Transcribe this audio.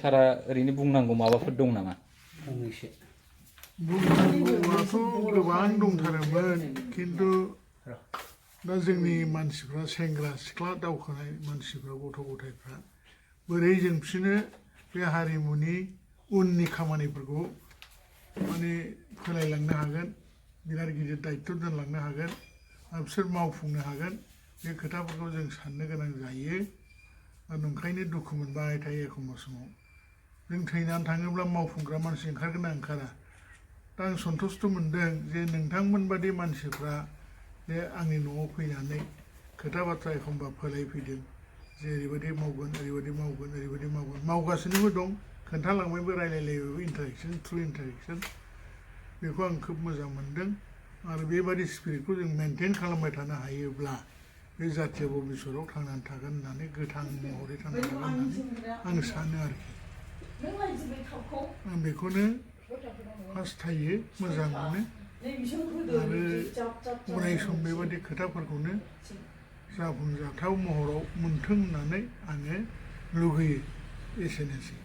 सारा ओरैनो बुंनांगौ माबाफोर दं नामा? फंनैसो बुंनांगौआथ' गोबां दंथारोमोन खिन्थु दा जोंनि मानसिफ्रा सेंग्रा सिख्ला दावखोनाय मानसिफ्रा गथ' गथायफ्रा बोरै जों बिसोरनो बे हारिमुनि उननि खामानिफोरखौ माने फोलायलांनो हागोन बिराद गिदिर दायित्व दोनलांनो हागोन आरो बिसोर मावफुंनो हागोन बे खोथाफोरखौ जों साननो गोनां जायो आरो ओंखायनो दुखु मोनबाय थायो एखमबा समाव जों थैनानै थाङोब्ला मावफुंग्रा मानसि ओंखारगोन ना ओंखारा दा आं सन्थुस्ट' मोनदों जे नोंथांमोनबादि मानसिफ्रा जे आंनि न'आव फैनानै खोथा बाथ्रा एखमबा फोलायफैदों जे ओरैबायदि मावगोन ओरैबायदि मावगोन ओरैबायदि मावगोन मावगासिनोबो दं खोन्थालांबायबो रायलायलायबायबो इन्टारेक्सन थ्रु इन्टारेक्सन बेखौ आं खोब मोजां मोनदों आरो बेबादि स्पिरिटखौ जों मेनटेन खालामबाय थानो हायोब्ला बे जातिया भबिष्यतआव थांनानै थागोन होननानै गोथां महरै थांनानै थागोन होननानै आं सानो आरोखि आं बेखौनो हास्थायो मोजां मोनो आरो अराय सम बेबादि खोथाफोरखौनो जाफुंजाथाव महराव मोन्थों होननानै आङो लुगैयो एसेनोसै